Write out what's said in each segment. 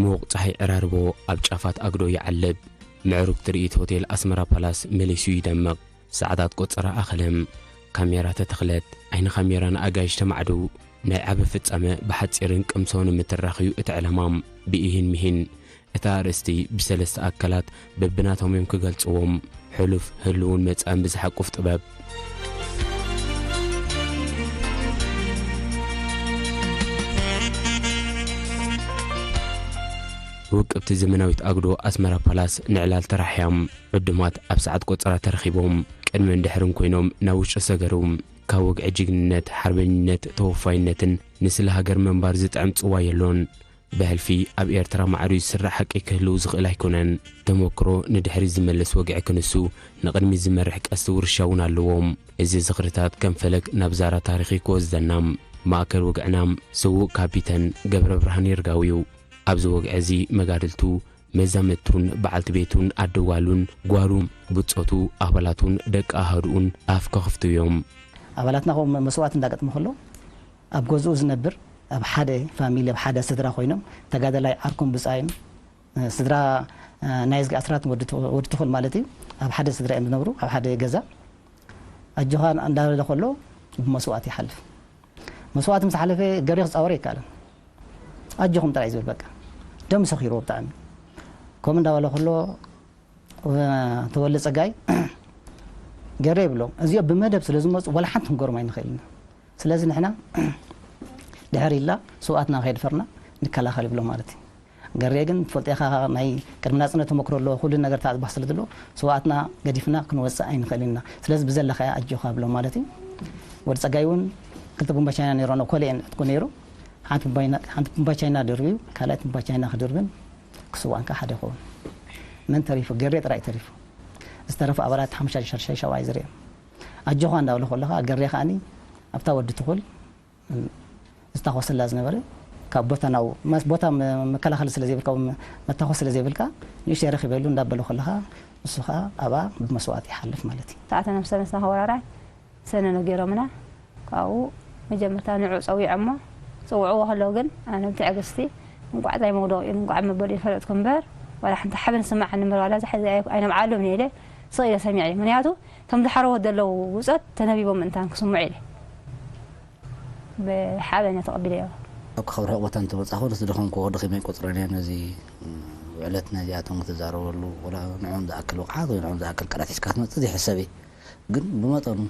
ሙቕ ጸሓይ ዕራርቦ ኣብ ጫፋት ኣግዶ ይዓልብ። ምዕሩግ ትርኢት ሆቴል ኣስመራ ፓላስ መሊሱ ይደምቕ። ሰዓታት ቆጸራ ኣኸለ። ካሜራ ተተኽለት። ዓይኒ ካሜራ ንኣጋይሽ ተማዕዱ። ናይ ዓቢ ፍጻመ ብሓጺርን ቅምሶ ንምትራኽ'ዩ እቲ ዕላማ። ብኢሂን ምሂን። እታ ኣርእስቲ ብሰለስተ ኣካላት በብናቶም እዮም ክገልጽዎም። ሕሉፍ፣ ህልውን መጻእን ብዝሓቁፍ ጥበብ። ውቅብቲ ዘመናዊት ኣግዶ ኣስመራ ፓላስ ንዕላል ተራሕያም። ዕዱማት ኣብ ሰዓት ቆጸራ ተረኺቦም፣ ቅድምን ድሕርን ኮይኖም ናብ ውሽጢ ሰገሩ። ካብ ወግዒ ጅግንነት፣ ሓርበኝነት፣ ተወፋይነትን ንስለ ሃገር ምንባር ዝጥዕም ጽዋ የሎን። ብሕልፊ ኣብ ኤርትራ ማዕሩ ዝስራሕ ሓቂ ክህልው ዝኽእል ኣይኮነን። ተመክሮ ንድሕሪት ዝመልስ ወግዒ ክንሱ ንቕድሚት ዝመርሕ ቀስቲ ውርሻ እውን ኣለዎም። እዚ ዝኽርታት ከም ፈለግ ናብ ዛራ ታሪኽ እዩ ክወስደና። ማእከል ወግዕና ስዉእ ካፒተን ገብረ ብርሃን ይርጋው እዩ። ኣብዚ ወግዒ እዚ መጋድልቱ፣ መዛመድቱን በዓልቲ ቤቱን ኣደጓሉን ጓሩን ብጾቱ ኣባላቱን ደቂ ኣሃዱኡን ኣፍ ከኽፍቱ እዮም። ኣባላትና ከምኡ መስዋእቲ እንዳገጥመ ከሎ ኣብ ገዝኡ ዝነብር ኣብ ሓደ ፋሚሊ ኣብ ሓደ ስድራ ኮይኖም ተጋደላይ ዓርኩም ብጻይን ስድራ ናይዝጊ ኣስራት ወዲ ትኹል ማለት እዩ። ኣብ ሓደ ስድራ እዮም ዝነብሩ ኣብ ሓደ ገዛ ኣጆኻ እንዳበለ ከሎ ብመስዋእቲ ይሓልፍ። መስዋእቲ ምስ ሓለፈ ገሬ ክጻወር ኣይከኣልን። ኣጆኹም ጥራይ ዝብል በቃ ደም ሰኺርዎ ብጣዕሚ ከምኡ እንዳበለ ከሎ ተወልደ ጸጋይ ገሬ ይብሎም። እዚኦ ብመደብ ስለ ዝመፁ ዋላ ሓንቲ ክንገሮም ኣይንኽእል ኢና። ስለዚ ንሕና ድሕር ኢልና ስውኣትና ከየድፈርና ንከላኸል ይብሎም ማለት እዩ። ገሬ ግን ትፈልጦ ኢኻ ናይ ቅድሚ ናጽነት ተመክሮ ኣለዎ ኩሉ ነገር ተዓዝባህ ስለ ዘለዎ ስውኣትና ገዲፍና ክንወፅእ ኣይንኽእል ኢና። ስለዚ ብዘለኻያ ኣጆኻ ብሎም ማለት እዩ። ወዲ ጸጋይ እውን ክልተ ቡምባ ቻይና ነይሮ ነው ኮሌን ዕጥቁ ነይሩ። ሓንቲ ቡምባ ቻይና ደርብዩ ካልኣይ ቡምባ ቻይና ክድርብን ክስዋእን ከዓ ሓደ ይኸውን። መን ተሪፉ? ገሬ ጥራይ ተሪፉ። ዝተረፉ ኣባላት ሓሙሻይ ሻድሻይ ሻብዓይ ዝርኦም ኣጆኻ እንዳበለ ከለኻ ገሬ ከዓኒ ኣብታ ወዲ ትኹል ዝታኾሰላ ዝነበረ ካብ ቦታ ናው መስ- ቦታ መ- መከላኸሊ ስለ ዘይብልካ ወይ መታኮስ ስለ ዘይብልካ ንእሽተይ ረኺበሉ እንዳበለ ከለኻ ንሱ ከዓ ኣብኣ ብመስዋእቲ ይሓልፍ ማለት እዩ። ሰዓተ ነፍሰ ምስና ከወራራይ ሰነ ነጊሮምና። ካብኡ መጀመርታ ንዑ ጸዊዖሞ። ጽውዕዎ ከለዉ ግን ኣነ ብትዕግስቲ እንቋዕ ዛይመውደቕ እዩ እንቋዕ መበል ይፈለጥኩ እምበር ዋላ ሓንቲ ሓበን ስማዕ ንምር ዋላ ዝሓዘ ኣይነብዓሉም ኢለ ስቕ ኢለ ሰሚዐ። ምክንያቱ እቶም ዝሓረዎ ዘለዉ ውጸት ተነቢቦም ምእንታን ክስምዑ ኢለ ብሓበን እየ ተቐቢለዮ። ካብ ርሑቕ ቦታ እንተመጻኹ ዝደኸምኩዎ ደኺመ ይቆጽረን እየ። ነዚ ውዕለት ነዚኣቶም ክትዛረበሉ ወላ ንዕኦም ዝኣክል ብቕዓት ወይ ንዕኦም ዝኣክል ቃላት ሒዝካ ክትመጽእ ዘይሕሰብ እዩ። ግን ብመጠኑ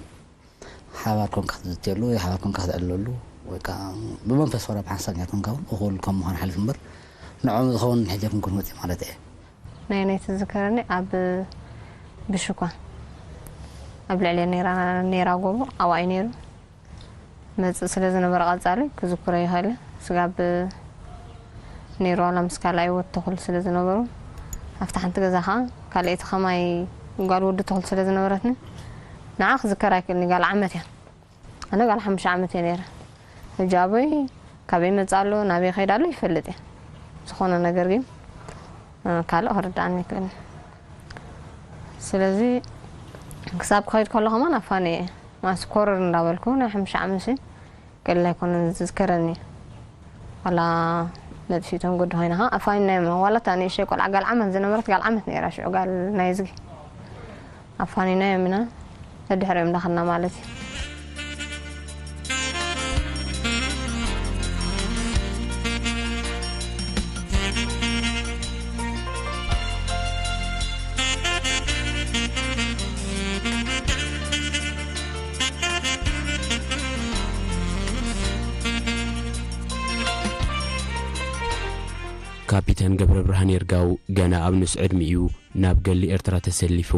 ሓባር ኮንካ ክትዝትየሉ ወይ ሓባር ኮንካ ክትዕልለሉ ወይ ከዓ ብመንፈስ ዋላ ብሓንሳብ ጌርካ ኮንካ እውን እኹል ከም ምዃን ሓሊፉ እምበር ንዕኦም ዝኸውን ሕጂ ኣይኮንኩን መፅእ ማለት እየ። ናይ ናይ ትዝከረኒ ኣብ ብሽኳ ኣብ ልዕሊ ነይራ ነይራ ጎቦ ኣብኣ እዩ ነይሩ። መጽእ ስለ ዝነበረ ቀጻሊ ክዝክሮ ይኽእል። ስጋብ ነይሩ ዋላ ምስ ካልኣይ ወዲ ተኹል ስለ ዝነበሩ ኣብታ ሓንቲ ገዛ ኸዓ ካልኣይቲ ኸማይ ጓል ወዲ ተኹል ስለ ዝነበረትኒ ንዓ ክዝከር ኣይክእልኒ። ጋል ዓመት እያ። ኣነ ጋል ሓሙሽተ ዓመት እየ ነይረ። ሕጂ ኣቦይ ካበይ ይመጽእ ኣሎ ናበይ ይኸይድ ኣሎ ይፈልጥ እየ። ዝኾነ ነገር ግን ካልእ ክርድኣኒ ይክእል። ስለዚ ክሳብ ክኸይድ ከሎ ከማን ኣፋኒ እየ። ማስ ኮረር እንዳበልኩ ናይ ሓሙሽተ ዓመት ሲ ቀሊል ኣይኮነን ዝዝከረኒ። ዋላ ነጥፊቶም ጉድ ኮይና ኸዓ ኣፋኒና እዮም። ዋላ እታ ንእሽተይ ቆልዓ ጋል ዓመት ዝነበረት ጋል ዓመት ነይራ ሽዑ ጋል ናይ ዝጊ ኣፋኒና እዮም ኢና ነድሕሪኦም ዳኸና ማለት እዩ። ካፒተን ገብረ ብርሃን ይርጋው ገና ኣብ ንስ ዕድሚኡ ናብ ገሊ ኤርትራ ተሰሊፉ።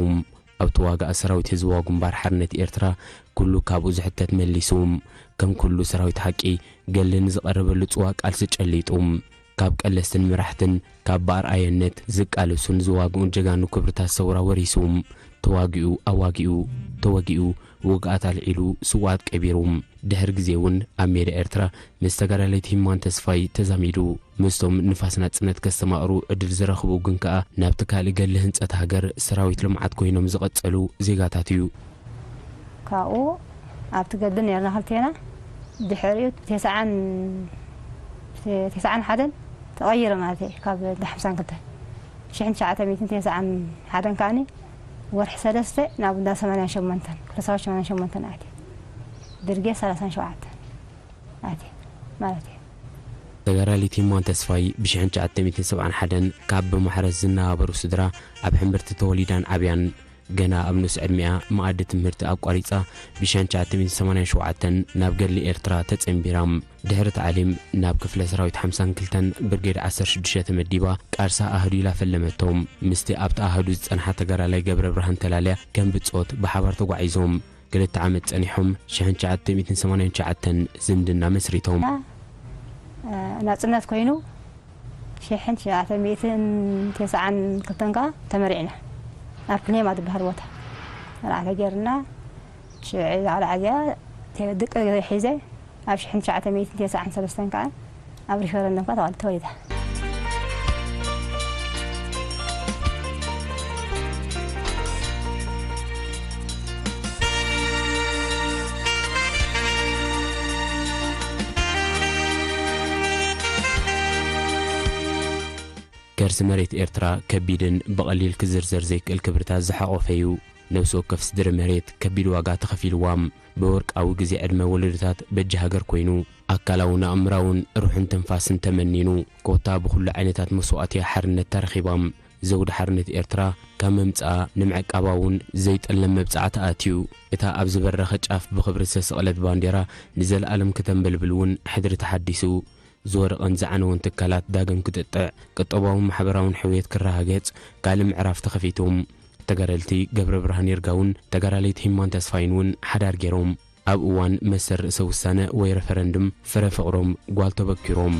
ኣብ ተዋጋእ ሰራዊት ህዝባዊ ግንባር ሓርነት ኤርትራ ኩሉ ካብኡ ዝሕተት መሊሱ። ከም ኩሉ ሰራዊት ሓቂ ገሊ ንዝቐረበሉ ጽዋ ቃልሲ ጨሊጡ። ካብ ቀለስትን መራሕትን ካብ ብኣርኣየነት ዝቃለሱን ዝዋግኡን ጀጋኑ ክብርታት ሰውራ ወሪሱ። ተዋጊኡ ኣዋጊኡ ተወጊኡ ውግኣት ኣልዒሉ ስውኣት ቀቢሩ። ድሕሪ ግዜ እውን ኣብ ሜዳ ኤርትራ ምስ ተጋዳለይቲ ሂማን ተስፋይ ተዛሚዱ። ምስቶም ንፋስ ናጽነት ከስተማቕሩ ዕድል ዝረኽቡ ግን ከኣ ናብቲ ካልእ ገድሊ ህንጸት ሃገር ሰራዊት ልምዓት ኮይኖም ዝቐጸሉ ዜጋታት እዩ። ካብኡ ኣብቲ ገድሊ ነርና ክልቴና ድሕሪኡ ተስዓን ተስዓን ሓደን እቲ ተቐይረ ማለት እዩ። ካብ እንዳ ሓምሳን ክልተን ሽሕን ትሽዓተ ሚእትን ተስዓን ሓደን ከዓኒ ወርሒ ሰለስተ ናብ እንዳ ሰማንያን ሸሞንተን፣ ክልተ ሰባት ሰማንያን ሸሞንተን ኣትየ። ብርጌድ ሰላሳን ሸውዓተን ኣትየ ማለት እዩ። ተጋዳሊት ሂማን ተስፋይ ብሽሕን ትሽዓተ ሚእትን ሰብዓን ሓደን ካብ ብማሕረስ ዝነባበሩ ስድራ ኣብ ሕምብርቲ ተወሊዳን ዓብያን፣ ገና ኣብ ንኡስ ዕድሚኣ መኣዲ ትምህርቲ ኣቋሪጻ ብሽሕን ትሽዓተ ሚእትን ሰማንያን ሸውዓተን ናብ ገድሊ ኤርትራ ተጸንቢራ። ድሕሪ ታዕሊም ናብ ክፍለ ሰራዊት ሓምሳን ክልተን ብርጌድ ዓሰርተ ሽዱሽተ ተመዲባ ቃልሳ ኣህዱ ኢላ ፈለመቶም። ምስቲ ኣብቲ ኣህዱ ዝጸንሓ ተጋዳላይ ገብረ ብርሃን ተላልያ ከም ብጾት ብሓባር ተጓዒዞም። ክልተ ዓመት ጸኒሖም ሽሕን ትሽዓተ ሚእትን ሰማንያን ትሽዓተን ዝምድና መስሪቶም። ናጽነት ኮይኑ ሽሕን ትሽዓተ ሚእትን ተስዓን ክልተን ከኣ ተመሪዕና። ኣብ ክሌማ ዝበሃል ቦታ መርዓ ተገይርና። ሽዑ ዛዕላ ዓዚያ ተ-፣ ደቂ ሒዘ ኣብ ሽሕን ትሽዓተ ሚእትን ተስዓን ሰለስተን ከኣ ኣብ ሪፈረንደም ከኣ ተዋል-፣ ተወሊዳ። ከርሲ መሬት ኤርትራ ከቢድን ብቐሊል ክዝርዘር ዘይክእል ክብርታት ዝሓቖፈ እዩ። ነብሲ ወከፍ ስድሪ መሬት ከቢድ ዋጋ ተኸፊልዋ። ብወርቃዊ ግዜ ዕድመ ወለዶታት በጃ ሃገር ኮይኑ፣ ኣካላውን ኣእምራውን ሩሕን ትንፋስን ተመኒኑ፣ ኮታ ብኹሉ ዓይነታት መስዋእቲ ሓርነት ተረኺባ። ዘውዲ ሓርነት ኤርትራ ካብ ምምጻኣ ንምዕቃባ እውን ዘይጠለም መብጻዕቲ ኣትዩ። እታ ኣብ ዝበረኸ ጫፍ ብኽብሪ ዝተሰቕለት ባንዴራ ንዘለኣለም ክተንበልብል እውን ሕድሪ ተሓዲሱ። ዝወደቐን ዝዓነወን ትካላት ዳግም ክጥጥዕ፣ ቁጠባውን ማሕበራውን ሕውየት ክረጋገጽ ካልእ ምዕራፍ ተኸፊቱ። ተጋደልቲ ገብረ ብርሃን ይርጋውን ተጋዳሊት ሂማን ተስፋይን እውን ሓዳር ገይሮም። ኣብ እዋን መሰል ርእሰ ውሳነ ወይ ረፈረንድም ፍረ ፍቕሮም ጓል ተበኪሮም።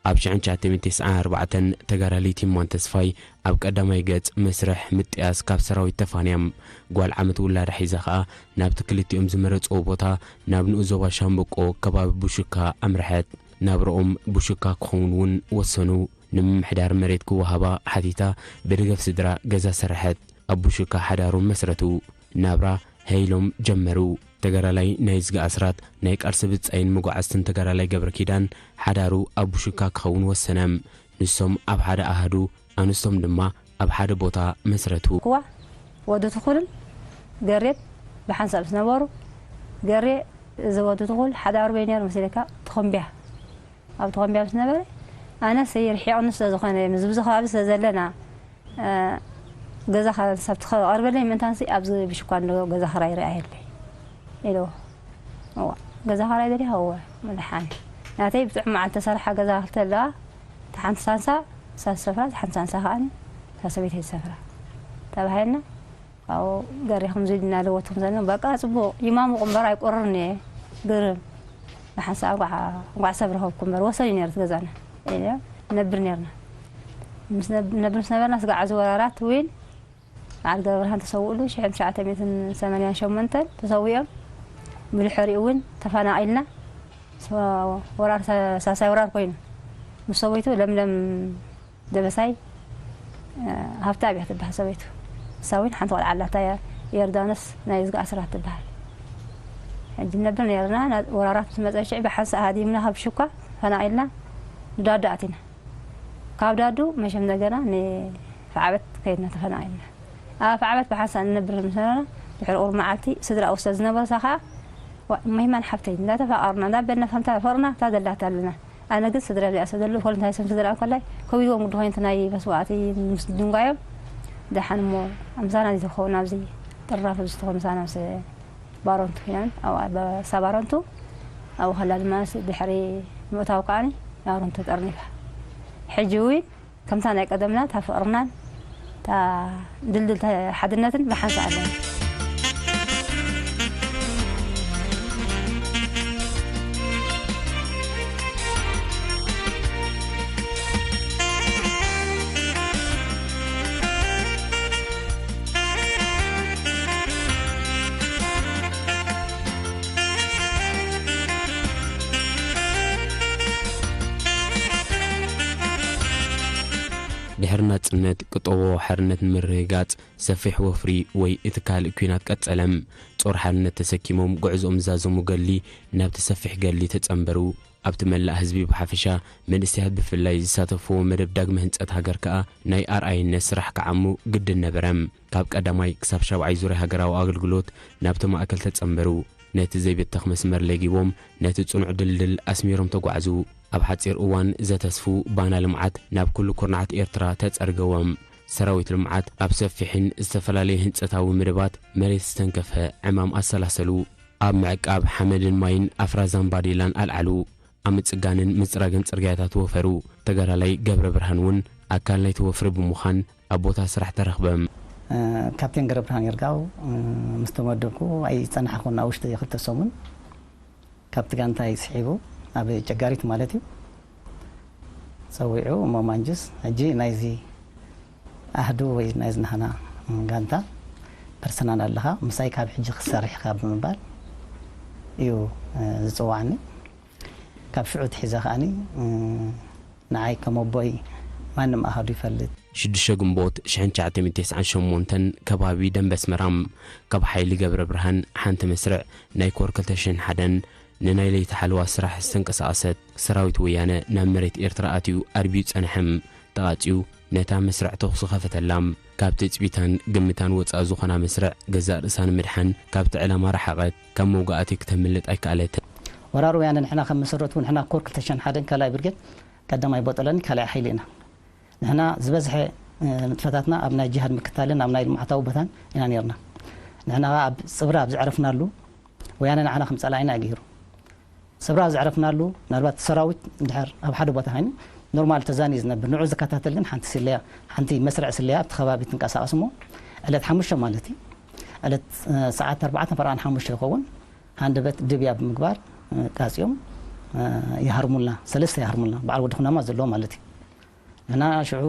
ኣብ ሽሕን ትሽዓተ ሚእትን ተስዓን ኣርባዕተን ተጋዳሊት ሂማን ተስፋይ ኣብ ቀዳማይ ገጽ መስርሕ ምጥያስ ካብ ሰራዊት ተፋንያም። ጓል ዓመት ውላዳ ሒዛ ኸኣ ናብቲ ክልቲኦም ዝመረጽዎ ቦታ፣ ናብ ንኡስ ዞባ ሻምበቆ ከባቢ ቡሹካ ኣምርሐት። ናብርኦም ቡሹካ ክኸውን እውን ወሰኑ። ንምምሕዳር መሬት ክወሃባ ሓቲታ ብደገፍ ስድራ ገዛ ሰረሐት። ኣብ ቡሹካ ሓዳሮም መስረቱ። ናብራ ሀይሎም ጀመሩ። ተጋዳላይ ናይ ዝጊ ኣስራት ናይ ቃልሲ ብጻይን መጓዓዝትን ተጋዳላይ ገብረ ኪዳን ሓዳሩ ኣብ ቡሹካ ክኸውን ወሰነ። ንሶም ኣብ ሓደ ኣሃዱ፣ ኣንስቶም ድማ ኣብ ሓደ ቦታ መስረቱ። ክዋ ወዲ ትኹልን ገሬን ብሓንሳብ ዝነበሩ፣ ገሬ እዚ ወዲ ትኹል ሓዳሩ በይ ነይሩ መሲለካ፣ ተኾምቢያ። ኣብ ተኾምቢያ ምስ ነበረ፣ ኣነስ ይርሒቕኒ ስለ ዝኾነ፣ ምስ ብዚ ከባቢ ስለ ዘለና፣ እ፣ ገዛ ኸ-፣ ሰብ ትኸ-፣ ቀርበለይ ምእንታንሲ ኣብዚ ብሽኳ እንዶ ገዛ ኽራይ ርኣየለይ ኢልዎ። እዋ፣ ገዛ ኽራይ ደሊኻ? እወ፣ መድሓኒ። ናተይ ብጥዑም መዓልቲ ተሰርሓ ገዛ ክልተ ኣለዋ። እታ ሓንቲ ሳንሳ፣ እሳ ዝሰፍራ፣ እታ ሓንቲ ሳንሳ ከኣ እታ ሰበይተይ ዝሰፍራ ተባሂልና። ካብኡ ገሬ ከምዚ ኢልና ለወቶም ዘለና፣ በቃ ጽቡቕ፣ ይማሙቕ እምበር ኣይቆርርን እየ። ግርም። ብሓንሳእ እንቋዕ፣ እንቋዕ ሰብ ረኸብኩ እምበር፣ ወሰን እዩ ነይሩ እቲ ገዛና። ኢለ ነብር ነርና። ምስ ነብ-፣ ነብር ምስ ነበርና፣ ስጋዕ እዚ ወራራት እውን በዓል ገብረብርሃን ተሰውእሉ፣ ሽሕን ትሽዓተ ሚእትን ሰማንያን ሸሞንተን ተሰዊኦም። ብድሕሪኡ እውን ተፈናቒልና። ስ-፣ ወራር ሳ-፣ ሳልሳይ ወራር ኮይኑ፣ ምስ ሰበይቱ ለምለም ደበሳይ፣ እ፣ ሃብተኣብ እያ ትበሃል ሰበይቱ። እሳ እውን ሓንቲ ቆልዓ ኣላታ፣ ዮርዳኖስ ናይ ዝጊ ኣስራት ትበሃል። ሕጂ ንነብር ነይርና፣ ና-፣ ወራራት ምስ መጸ ሽዕ ብሓንሳእ ሃዲምና ካብ ሽኳ ተፈናቒልና ንዳዶ ኣቲና። ካብ ዳዱ መሸም እንደገና ንፍዓበት ከይድና ተፈናቒልና። ኣብ ፍዓበት ብሓንሳእ ንነብር ምስ ነበርና፣ ድሕሪ ቁሩብ መዓልቲ ስድራኡ ስለ ዝነበርሳ ኸኣ፣ ዋ፣ እሞ ሂማን ሓብተይ፣ እንዳተፋቐርና፣ እንዳበልና፣ ከምታ ፍቕርና፣ እታ ዘላታ ኣለና። ኣነ ግን ስድራ እዚኣ ስለ ዘለዉ፣ ኮል እንታይ ስም ስድራ እንከላይ፣ ከቢድዎም ግዲ ኮይኑ፣ እቲ ናይ መስዋእቲ ምስ ድንጓዮም፣ ደሓን እሞ፣ ምሳና እዚ ዝኸውን ኣብዚ ጥራፍ እዚ ዝትኾን ምሳና ምስ ባሮንቱ ኮይና፣ ኣብኣ በ-፣ እሳ ባሮንቱ፣ ኣብኡ ከላ ድማ ስ-፣ ድሕሪ ምእታው ከኣኒ፣ ባሮንቱ ጠርኒፋ። ሕጂ እውን ከምታ ናይ ቀደምና፣ እታ ፍቕርናን፣ እታ ድልድል ተ-፣ ሓድነትን ብሓንሳእ ኣለና። ድሕሪ ናጽነት ቅጠቦ ሓርነት ንምርግጋጽ ሰፊሕ ወፍሪ ወይ እቲ ካልእ ኲናት ቀጸለ። ጾር ሓርነት ተሰኪሞም ጉዕዞኦም ዝዛዘሙ ገድሊ ናብቲ ሰፊሕ ገድሊ ተጸንበሩ። ኣብቲ መላእ ህዝቢ ብሓፈሻ መንእሰያት ብፍላይ ዝሳተፍዎ መደብ ዳግመ ህንጸት ሃገር ከኣ ናይ ኣርኣይነት ስራሕ ክዓሙ ግድን ነበረ። ካብ ቀዳማይ ክሳብ ሻብዓይ ዙርያ ሃገራዊ ኣገልግሎት ናብቲ ማእከል ተጸንበሩ። ነቲ ዘይብተኽ መስመር ለጊቦም ነቲ ጽኑዕ ድልድል ኣስሚሮም ተጓዕዙ። ኣብ ሓጺር እዋን ዘተስፉ ባና ልምዓት ናብ ኩሉ ኩርናዓት ኤርትራ ተጸርገወም። ሰራዊት ልምዓት ኣብ ሰፊሕን ዝተፈላለዩ ህንጸታዊ መደባት መሬት ዝተንከፈ ዕማም ኣሰላሰሉ። ኣብ ምዕቃብ ሓመድን ማይን ኣፍራዛን ባዴላን ኣልዓሉ። ኣብ ምጽጋንን ምጽራግን ጽርግያታት ወፈሩ። ተጋዳላይ ገብረ ብርሃን እውን ኣካል ናይቲ ወፍሪ ብምዃን ኣብ ቦታ ስራሕ ተረኽበ። ካፕቴን ገብረ ብርሃን ይርጋው ምስ ተመደብኩ ኣይጸናሕኩን፣ ኣብ ውሽጢ ክልተ ሰሙን ካብቲ ጋንታይ ስሒቡ ኣብ ጨጋሪት ማለት እዩ ጸዊዑ እሞ ማንጁስ ሕጂ ናይዚ ኣህዱ ወይ ናይዚ ናህና ጋንታ ፐርሰናል ኣለኻ፣ ምሳይ ካብ ሕጂ ክትሰርሕ ኢኻ ብምባል እዩ ዝጽዋዕኒ። ካብ ሽዑ ትሒዘ ከኣኒ ንዓይ ከም ኣቦይ ማንም ኣሃዱ ይፈልጥ። ሽዱሽተ ግንቦት ሽሕን ትሽዓተ ሚእትን ተስዓን ሸሞንተን ከባቢ ደንበ ኣስመራ ካብ ሓይሊ ገብረ ብርሃን ሓንቲ መስርዕ ናይ ኮር ክልተ ሽሕን ሓደን ንናይ ለይቲ ሓለዋ ስራሕ ዝተንቀሳቐሰት ሰራዊት ወያነ ናብ መሬት ኤርትራ ኣትዩ ኣርብዩ ጸንሐ። ተቓጽዩ ነታ መስርዕ ተኹሲ ኸፈተላ። ካብ ትጽቢታን ግምታን ወጻኢ ዝኾና መስርዕ ገዛእ ርእሳ ንምድሓን ካብቲ ዕላማ ረሓቐት። ካብ መውጋእቲ ክተምልጥ ኣይከኣለትን። ወራር ወያነ ንሕና ከም መሰረቱ ንሕና ኮር ክልተ ሽሕን ሓደን ካልኣይ ብርጌድ ቀዳማይ ቦጠለኒ ካልኣይ ሓይሊ ኢና። ንሕና ዝበዝሐ ንጥፈታትና ኣብ ናይ ጂሃድ ምክታልን ኣብ ናይ ልምዓታዊ ቦታን ኢና ነርና። ንሕና ኣብ ጽብራ ኣብ ዘዕረፍናሉ ወያነ ንዓና ከም ጸላኢና እዩ ገይሩ። ጽብራ ኣብ ዘዕረፍናሉ ምናልባት ሰራዊት እንድሕር ኣብ ሓደ ቦታ ኮይኑ ኖርማል ተዛንዩ ዝነብር ንዑ ዝከታተል ግን ሓንቲ ስለያ ሓንቲ መስርዕ ስለያ ኣብቲ ከባቢ ትንቀሳቐስ እሞ ዕለት ሓሙሽተ ማለት እዩ ዕለት ሰዓት ኣርባዕተ ፈረቓን ሓሙሽተ ይኸውን ሃንደበት ድብያ ብምግባር ቃጽዮም ይሃርሙልና ሰለስተ ይሃርሙልና በዓል ወዲ ኩናማ ዘለዎ ማለት እዩ። ንሕና ሽዑ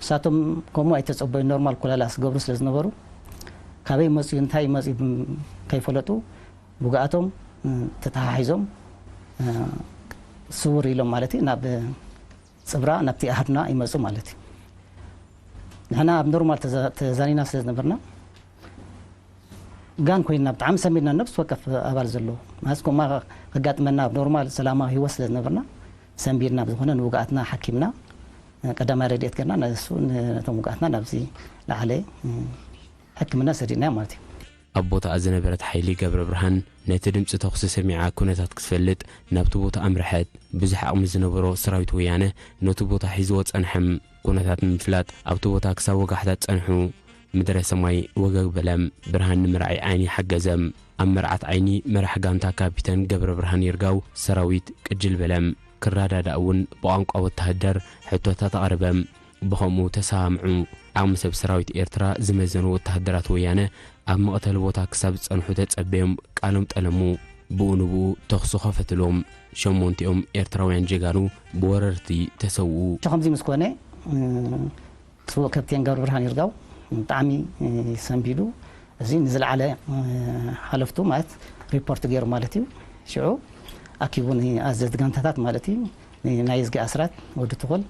ንሳቶም ከምኡ ኣይተጸበዩ ኖርማል ኮለላ ዝገብሩ ስለ ዝነበሩ ካበይ መጽኡ እንታይ መጽኡ ከይፈለጡ ብግኣቶም ተተሓሒዞም ስውር ኢሎም ማለት እዩ ናብ ጽብራ ናብቲ ኣሃዱና ይመጹ ማለት እዩ። ንሕና ኣብ ኖርማል ተዛኒና ስለ ዝነበርና ጋን ኮይና ብጣዕሚ ሰሚድና ነብስ ወከፍ ኣባል ዘለዎ ማለት ከምኡ ከጋጥመና ኣብ ኖርማል ሰላማዊ ህይወት ስለ ዝነበርና ሰንቢድና ብዝኾነ ንውግኣትና ሓኪምና ቀዳማይ ረድኤት ገርና ነሱ ነቶም ውግኣትና ናብዚ ለዓለ ሕክምና ሰዲድናዮ ማለት እዩ። ኣብ ቦታኣ ዝነበረት ሓይሊ ገብረ ብርሃን ነቲ ድምፂ ተኹሲ ሰሚዓ ኩነታት ክትፈልጥ ናብቲ ቦታ ኣምርሐት። ብዙሕ ዓቕሚ ዝነበሮ ሰራዊት ወያነ ነቲ ቦታ ሒዝዎ ጸንሐ። ኩነታት ንምፍላጥ ኣብቲ ቦታ ክሳብ ወጋሕታ ጸንሑ። ምድረ ሰማይ ወገግ በለ። ብርሃን ንምርኣይ ዓይኒ ሓገዘ። ኣብ መርዓት ዓይኒ መራሕ ጋንታ ካፒተን ገብረ ብርሃን ይርጋው ሰራዊት ቅጅል በለ። ክረዳዳእ እውን ብቋንቋ ወተሃደር ሕቶታት ኣቕረበ። ብኸምኡ ተሰማምዑ። ዓቕሚ ሰብ ሰራዊት ኤርትራ ዝመዘኑ ወተሃደራት ወያነ ኣብ መቕተሊ ቦታ ክሳብ ዝጸንሑ ተጸበዮም ቃሎም ጠለሙ። ብኡ ንብኡ ተኹሲ ኸፈትሎም። ሸሞንቲኦም ኤርትራውያን ጀጋኑ ብወረርቲ ተሰውኡ። ከምዚ ምስ ኮነ ስዉእ ከብቴን ገብረ ብርሃን ይርጋው ብጣዕሚ ሰንቢዱ እዚ ንዝለዓለ ሓለፍቱ ማለት ሪፖርት ገይሩ ማለት እዩ። ሽዑ ኣኪቡ ንኣዘዝቲ ጋንታታት ማለት እዩ ናይ ዝጊ ኣስራት ወዲ ትኹል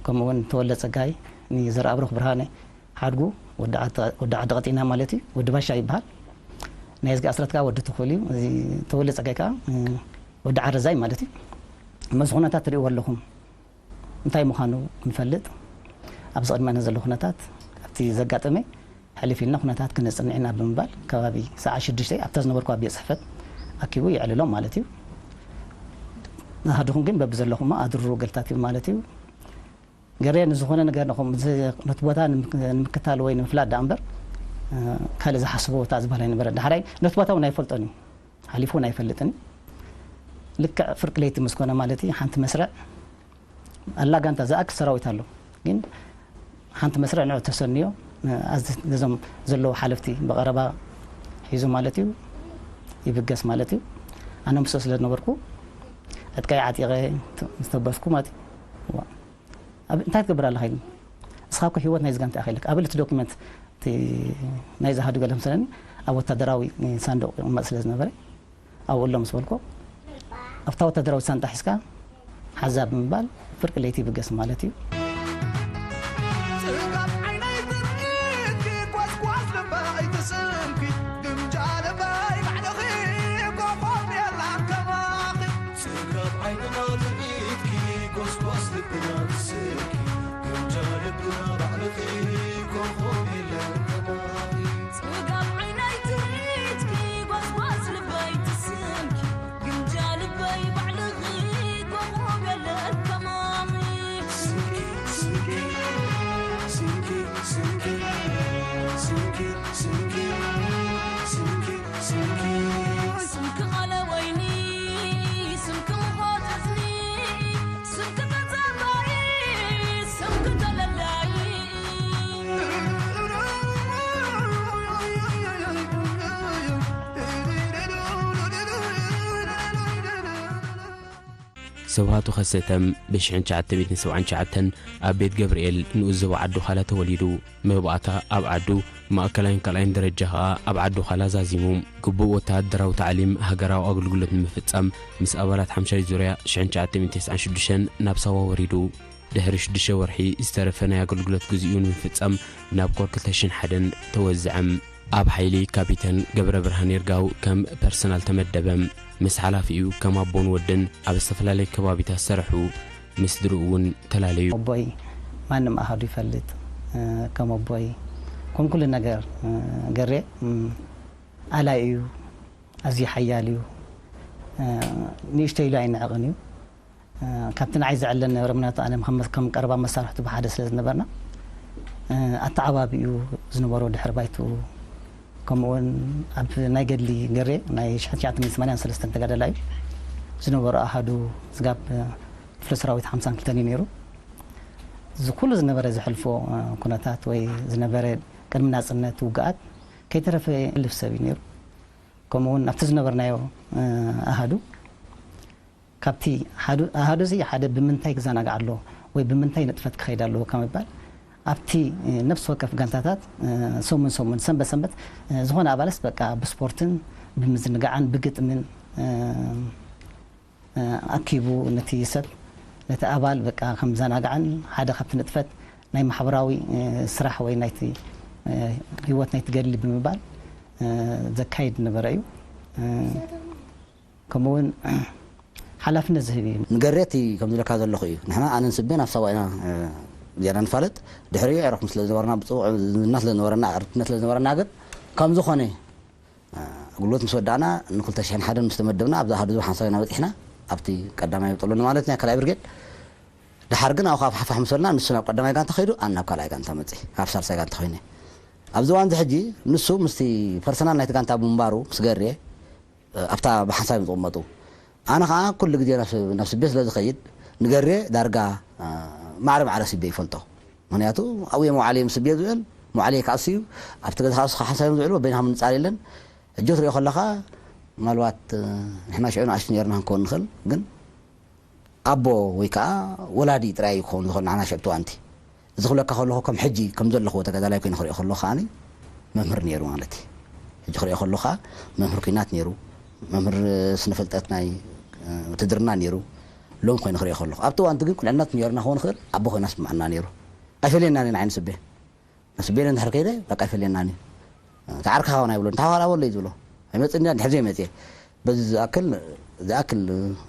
ከምኡ እውን ተወለ ጸጋይ ንዘርኣብሩኽ ብርሃነ ሓድጉ ወዲ ዓዲ ቀጢና ማለት እዩ ወዲ ባሻ ይበሃል። ናይ ዝጊ ኣስራት ከዓ ወዲ ትኹል እዩ። እዚ ተወለ ጸጋይ ከዓ ወዲ ዓረዛይ ማለት እዩ። መዚ ኩነታት ትሪእዎ ኣለኹም። እንታይ ምዃኑ ክንፈልጥ ኣብዚ ቅድመና ዘሎ ኩነታት ኣብቲ ዘጋጠመ ሕልፍ ኢልና ኩነታት ክነፅንዕ ኢና ብምባል ከባቢ ሰዓት ሽዱሽተ ኣብታ ዝነበርኩ ኣብ ቤት ፅሕፈት ኣኪቡ የዕልሎም ማለት እዩ። ናሃድኹም ግን በብዘለኹማ ኣድርሩ ገልታት እዩ ማለት እዩ። ገሬ ንዝኾነ ነገር ነቲ ቦታ ንምክታል ወይ ንምፍላጥ ዳኣ እምበር ካልእ ዝሓስቦ ቦታ ዝበሃል ኣይነበረ። ዳሕራይ ነቲ ቦታ እውን ኣይፈልጦን እዩ ሓሊፉ እውን ኣይፈልጥን እዩ። ልክዕ ፍርቂ ለይቲ ምስ ኮነ ማለት እዩ ሓንቲ መስርዕ ኣላ ጋንታ ዝኣክል ሰራዊት ኣሎ ግን ሓንቲ መስርዕ ንዑ ተሰንዮ ኣዚ ነዞም ዘለዉ ሓለፍቲ ብቐረባ ሒዙ ማለት እዩ ይብገስ ማለት እዩ። ኣነ ምስኡ ስለ ዝነበርኩ ዕጥቃይ ዓጢቐ ዝተበስኩ ማለት እዩ። ኣብ እንታይ ትገብር ኣለኻ ኢሉ እስኻ እኮ ህይወት ናይዚ ጋንታ ኢኻ ኢለካ ኣብ ልቲ ዶክመንት ናይ ዝሃዱ ገለ ምሰለኒ ኣብ ወታደራዊ ሳንዱቕ ይቕመጥ ስለ ዝነበረ ኣብኡ ኣሎ ምስ በልኮ ኣብታ ወታደራዊ ሳንጣ ሒዝካ ሓዛ ብምባል ፍርቂ ለይቲ ይብገስ ማለት እዩ። ዓይንና ትርኢትኪ ጎስጓስ ልብና ብስልኪ ግምጃ ልብና ባዕልኺ ኮኾብ የለን ከማኺ። ጽጋብ ዓይነይ ትርኢትኪ ጎስጓስ ልበይ ትስምኪ ግምጃ ልበይ ባዕልኺ ኮኾብ የለን ከማኺ። ስምኪ ስምኪ ስምኪ ስምኪ ስምኪ ስምኪ ስምኪ ስምኪ ስምኪ ቃለ ወይኒ ስምኪ ምኾት እዝኒ ስምኪ ተጸባይ ስምኪ ተለላይ። ስብሃቱ ከሰተም ብ ሽሕን ትሽዓተ ሚእትን ሰብዓን ትሽዓተን ኣብ ቤት ገብርኤል ንኡስ ዞባ ዓዲ ዃላ ተወሊዱ። መባእታ ኣብ ዓዱ፣ ማእከላይን ካልኣይን ደረጃ ኸኣ ኣብ ዓዲ ዃላ ዛዚሙ። ግቡእ ወተሃደራዊ ታዕሊም፣ ሃገራዊ ኣገልግሎት ንምፍጻም ምስ ኣባላት ሓምሻይ ዙርያ ሽሕን ትሽዓተ ሚእትን ተስዓን ሽዱሽተን ናብ ሳዋ ወሪዱ። ድሕሪ ሽዱሽተ ወርሒ ዝተረፈ ናይ ኣገልግሎት ግዜኡ ንምፍጻም ናብ ኮር ክልተ ሽሕን ሓደን ተወዝዐ። ኣብ ሓይሊ ካፒተን ገብረብርሃን ይርጋው ከም ፐርሰናል ተመደበ። ምስ ሓላፊኡ ከም ኣቦን ወድን ኣብ ዝተፈላለየ ከባቢታት ሰረሑ። ምስ ስድርኡ እውን ተላለዩ። ኣቦይ ማንም ኣሃዱ ይፈልጥ። እ፣ ከም ኣቦይ ከም ኩሉ ነገር፣ እ፣ ገሬ፣ እ፣ ኣላይ እዩ፣ ኣዝዩ ሓያል እዩ። እ፣ ንእሽተይ ኢሉ ኣይንዕቕን እዩ። እ፣ ካብቲ ንዓይ ዝዕለ ነበረ፣ ምክንያቱ ኣነ ከም፣ ከም ቀረባ መሳርሕቱ ብሓደ ስለ ዝነበርና፣ እ፣ ኣተዓባቢኡ ዝነበሮ ድሕሪ ባይትኡ፣ ከምኡውን ኣብ ናይ ገድሊ ገሬ ናይ ሽሕን ትሽዓተ ሚእትን ሰማንያን ሰለስተን ተጋዳላይ እዩ። ዝነበሮ ኣሃዱ ዝጋብ ክፍለ ሰራዊት ሓምሳን ክልተን እዩ ነይሩ። እዚ ኩሉ ዝነበረ ዘሕልፎ፣ እ፣ ኩነታት ወይ ዝነበረ ቅድሚ ናጽነት ውግኣት ከይተረፈ የሕልፍ ሰብ እዩ ነይሩ። ከምኡውን ኣብቲ ዝነበርናዮ፣ እ፣ ኣሃዱ ካብቲ ሓዱ-፣ ኣሃዱ እዚ ሓደ ብምንታይ ክዘናጋዕ ኣለዎ ወይ ብምንታይ ንጥፈት ክኸይድ ኣለዎ ካብ ምባል ኣብቲ፣ እ፣ ነፍሲ ወከፍ ጋንታታት፣ እ፣ ሰሙን ሰሙን፣ ሰንበት ሰንበት፣ እ፣ ዝኾነ ኣባልስ በቃ ብስፖርትን ብምዝንጋዕን ብግጥምን፣ እ፣ እ፣ ኣኪቡ ነቲ ሰብ፣ ነቲ ኣባል በቃ ከም ዘናጋዕን ሓደ ካብቲ ንጥፈት ናይ ማሕበራዊ፣ እ፣ ስራሕ ወይ ናይቲ፣ እ፣ ህይወት ናይቲ ገድሊ ብምባል፣ እ፣ ዘካይድ ነበረ እዩ። እ፣ ከምኡውን ሓላፍነት ዝህብ እዩ። ንገሬ እቲ ከም ዝብለካ ዘለኹ እዩ። ንሕና ኣነን ስቤን ኣብ ሳዋ ኢና፣ እ፣ ጌርና ንፋለጥ። ድሕሪኡ ኣዕሩኽቲ ስለ ዝነበርና፣ ብጽቡቕ ዝምድና ስለ ዝነበረና፣ ዕርክነት ስለ ዝነበረና ግን ከም ዝኾነ፣ እ፣ ኣገልግሎት ምስ ወዳእና ንክልተ ሽሕን ሓደን ምስ ተመደብና ኣብዛ ኣሃዱ ሓንሳብ ኢና በጺሕና። ኣብቲ ቀዳማይ ብጠሎኒ ማለት ናይ ካልኣይ ብርጌድ። ደሓር ግን ኣብኡ ካብ ሓፋሕ ምስ በልና ንሱ ናብ ቀዳማይ ጋንታ ከይዱ፣ ኣነ ናብ ካልኣይ ጋንታ መጺእ፣ ኣብ ሳልሳይ ጋንታ ኮይነ። ኣብዚ እዋን እዚ ሕጂ ንሱ ምስቲ ፐርሰናል ናይቲ ጋንታ ብምንባሩ ምስ ገሬ ኣብታ ብሓንሳብ እዮም ዝቕመጡ። ኣነ ኸዓ ኩሉ ግዜ ናብ ስ-፣ ናብ ስቤ ስለ ዝኸይድ ንገሬ ዳርጋ፣ እ፣ ማዕረ ማዕረ ስቤ ይፈልጦ። ምኽንያቱ ኣብኡ እዮም መውዓሊ እዮም ስቤ ዝውዕል፣ መውዓሊ ከኣሱ እዩ። ኣብቲ ገዛ ከኣሱ ሓንሳብ እዮም ዝውዕሉ፣ በይንኻ ምንጻል የለን። ሕጂ ትሪኦ ከለኻ ምናልባት፣ እ፣ ንሕና ሽዑ ንኣሽቱ ነይርና ክንከውን ንኽእል፣ ግን ኣቦ ወይ ከዓ ወላዲ ጥራይ እዩ ክኸውን ዝኽእል ንዓና ሽዑ እቲ እዋንቲ። እዚ ክብለካ ከለኹ ከም ሕጂ ከም ዘለኹዎ ተጋዳላይ ኮይኑ ክሪኦ ከለኹ ከዓኒ መምህር ነይሩ ማለት እዩ። ሕጂ ክሪኦ ከለኹ ከዓ መምህር ኲናት ነይሩ፣ መምህር ስነ ፍልጠት ናይ፣ እ፣ ውትድርና ነይሩ። ሎም ኮይኑ ክሪኦ ከለኹ ኣብቲ እዋንቲ ግን ቁልዕነት ነይሩና ክኸውን ይኽእል ኣቦ ኮይና ስምዓና ነይሩ። ኣይፈልየናን እዩ ንዓይ ንስቤ። ንስቤ ኢለ እንድሕር ከይደ በቃ ኣይፈልየናን እዩ። እቲ ዓርክኻ እውን ኣይብሎን፣ ተሓዋላ በሎ እዩ ዝብሎ። ኣይመጽእን ድያ? እንድሕር ዘይመጽእ። በዚ ዝኣክል፣ ዝኣክል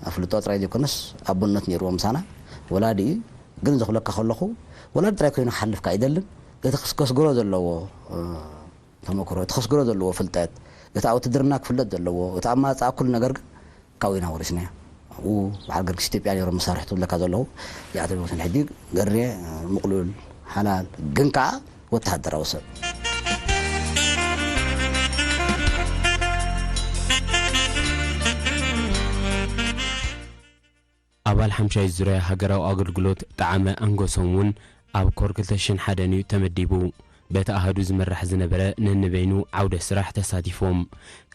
ኣፍልጦ ጥራይ ዘይኮነስ ኣቦነት ነይርዎ ምሳና። ወላዲ እዩ። ግን ዘኽለካ ከለኹ ወላዲ ጥራይ ኮይኑ ክሓልፍካ ኣይደልን። እቲ ክስ-፣ ከስግሮ ዘለዎ፣ እ፣ ተመክሮ፣ እቲ ከስግሮ ዘለዎ ፍልጠት፣ እቲ ኣብ ውትድርና ክፍለጥ ዘለዎ፣ እቲ ኣማጻኣ ኩሉ ነገር ግን ካብኡ ኢና ወሪስናዮ። ኣብኡ በዓል ገርግሽ ኢትዮጵያ ነይሮም መሳርሕቱ ዝብለካ ዘለኹ። እዚኣቶም ይመስል ሕጂ ገሬ፣ ምቕሉል፣ ሓላል፣ ግን ከኣ ወተሃደራዊ ሰብ። ኣባል ሓምሻይ ዙርያ ሃገራዊ ኣገልግሎት ጣዕመ ኣንገሶም እውን ኣብ ኮር ክልተ ሽሕን ሓደን እዩ ተመዲቡ። በቲ ኣሃዱ ዝምራሕ ዝነበረ ነንበይኑ ዓውደ ስራሕ ተሳቲፎም።